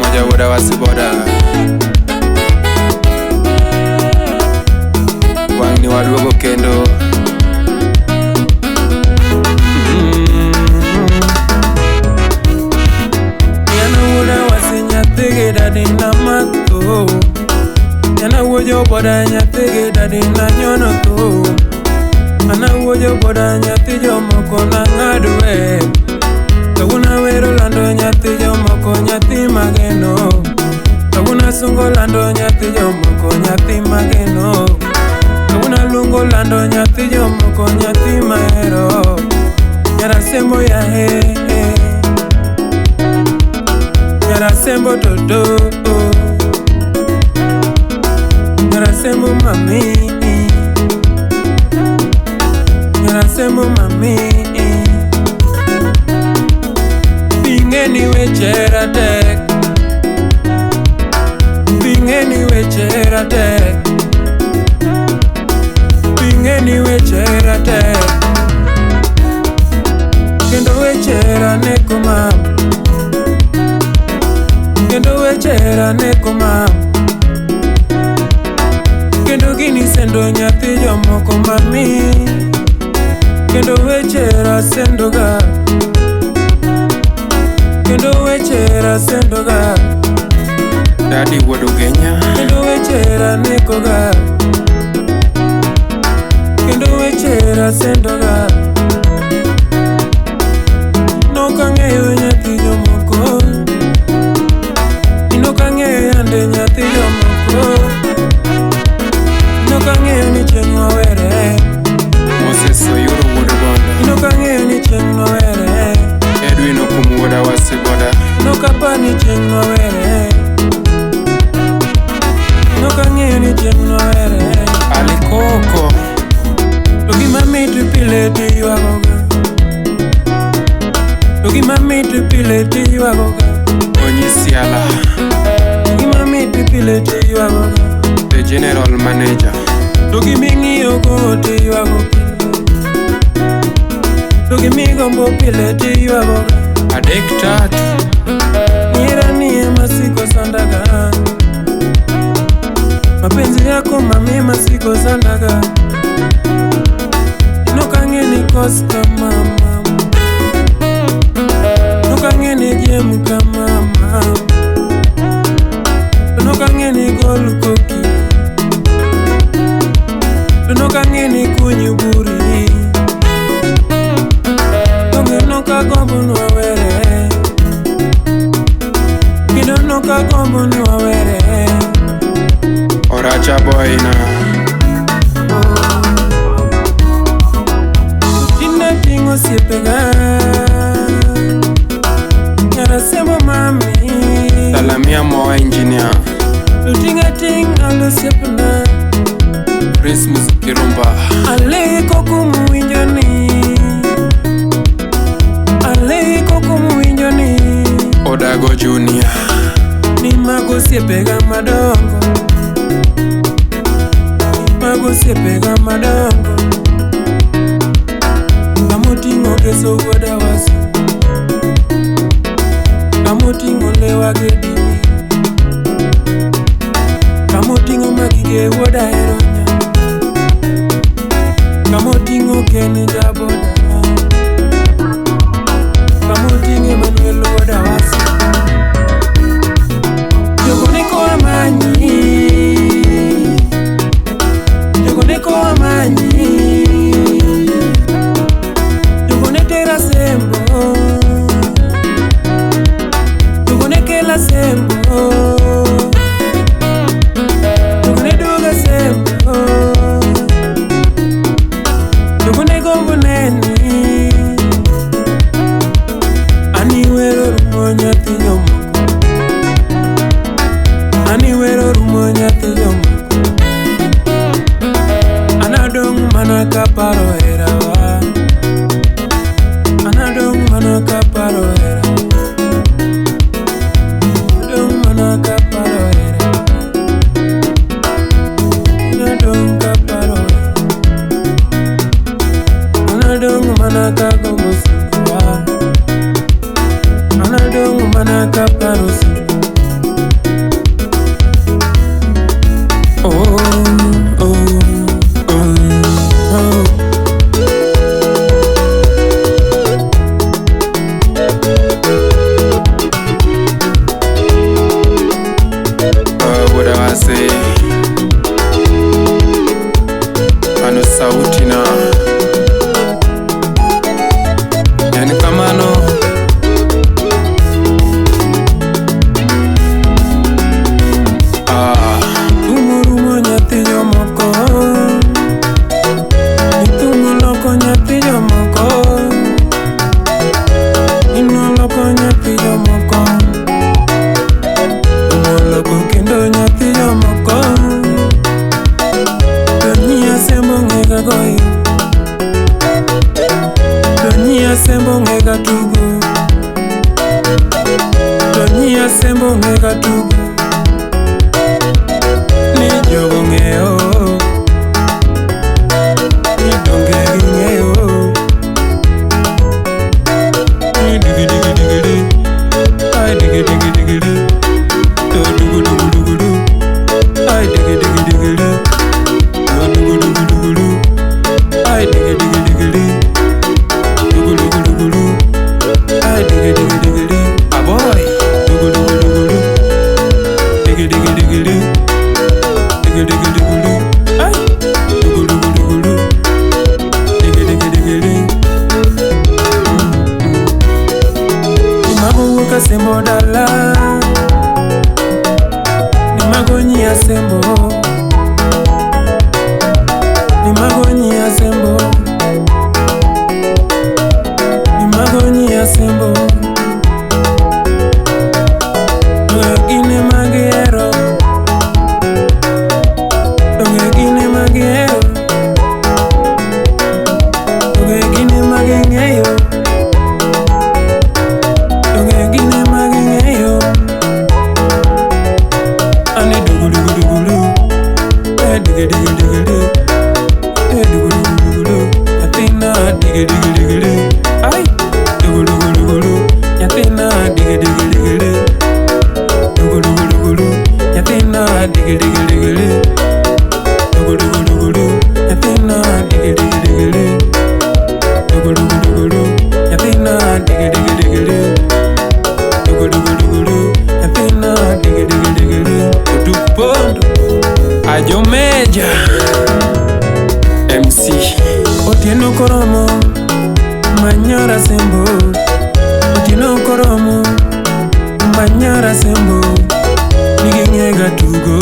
moja wuoda wasiboda. Wang'ni waduogo kendo. Yana wuoda wasi nyathi gi dadi na matho. Yana wuojo boda nyathi gi dadi na nyono tho. Ana wuojo boda nyathi jomoko na ng'ado we. Kawuono awero lando nyathi jomoko nyathi mageno. Kawuono asungo lando nyathi jomoko nyathi mageno. Kawuono aluongo lando nyathi jomoko nyathi mahero. Nyarasembo ya he he. Nyarasembo toto. Nyarasembo mami. Nyarasembo mami. Bingeni weche ratek. Bingeni weche ratek. Bingeni weche ratek. Kendo weche raneko mam. Kendo weche raneko mam. Kendo gini sendo nyathi jomoko mami. Kendo weche rasendoga. Kendo weche rasendoga. Dadi wuod Ugenya. Kendo weche ranekoga. Kendo weche rasendoga. Nokang'eyo nyathi jomoko. Nokang'eyo yande nyathi jomoko. Nokang'eyo ni chieng' wawere. Moses Oyuro wuod Bondo. Nokang'eyo ni chieng' wawere. Edwin Okumu wuoda wasiboda. Nokapar ni chieng' wawere. Nokang'eyo ni chieng' wawere. Alikoko. To gima mit pile tiywagoga. To gima mit pile tiywagoga. Onyisiala. To gima mit pile tiywagoga. The general manager. To giming'iyogo tiywago pile. To gimigombo pile tiywagoga. Adek tatu. Nira ni masiko sandaga. Mapenzi yako mami masiko sandaga. Nokang'e ni kosta mama. Nokang'e ni jem ka mama. Nokang'e ni gol koki. Nokang'e ni kuny buri. Donge nokagombo ni wawere. Kendo nokagombo ni wawere. Oracha boy na. Tinde ting'o osiepega. Nyarasembo mami. Salamia Moa engineer. To ting'a ting' alo osiepna. Christmas Kirumba. Aleko kumuwinjo ni. Aleko kumuwinjo ni. Odago Junior. Ni mago osiepega madongo. Ni mago osiepega madongo. Kamoting'o geso wuoda wasi. Kamoting'o lewa gi dini. Kamoting'o magige wuoda heronya. Kamoting'o Ken jaboda. Kamoting'o Emmanuel wuoda wasi. Jogo neko amanyi. Jogo neko amanyi. Jogo ne tera sembo. Jogo ne kela sembo. Jogo ne duoga sembo. Jogo ne gombo neni. Ani wero rumo nyathi jomoko. Ani wero rumo nyathi jomoko. Anadong' mana kaparo herawa. Anadong' mana kaparo hera. Anadong' mana kaparo hera. Anadong' kaparo hera. Anadong' mana kagombo sukuwa. Anadong' mana kaparo sukuwa. Asembo ng'e ka tugo. Ni jogo ng'eyo. Ni donge ging'eyo. Ni digi digi digi di. Ai digi digi digi di. To dugu dugu dugu du. Ai digi digi digi di. To dugu dugu dugu du. Ai digi digi digi di. Dugu dugu dugu du. Ai digi digi digi di. Aboy. Dugu dugu dugu du. Digi digi digi di. Digi digi dugu du. Ai. Dugu dugu dugu du. Digi digi digi di. Nimago wuok Asembo dala. Nimago nyi Asembo. Nimago nyi Asembo. Nimago nyi Asembo. Donge gin ema gihero. Donge gin ema gihero. Donge gin ema ging'eyo. Donge gin ema ging'eyo. Ani dugu dugu dugu du. Eh digi digi digi du. Eh dugu dugu dugu du. Nyathina digi digi digi du. Ai. Dugu dugu dugu du. Nyathina digi digi digi du. Dugu dugu dugu du. Nyathina digi digi digi du. Dugu dugu dugu du. Nyathina digi digi digi du. Dugu dugu dugu du. Nyathina digi digi digi du. Dugu dugu dugu du. Nyathina digi digi digi du. Otuk Pondo. Ajomeja. MC. Otieno koromo Manyara Sembo. Otieno koromo Manyara Sembo. Niging'ega tugo.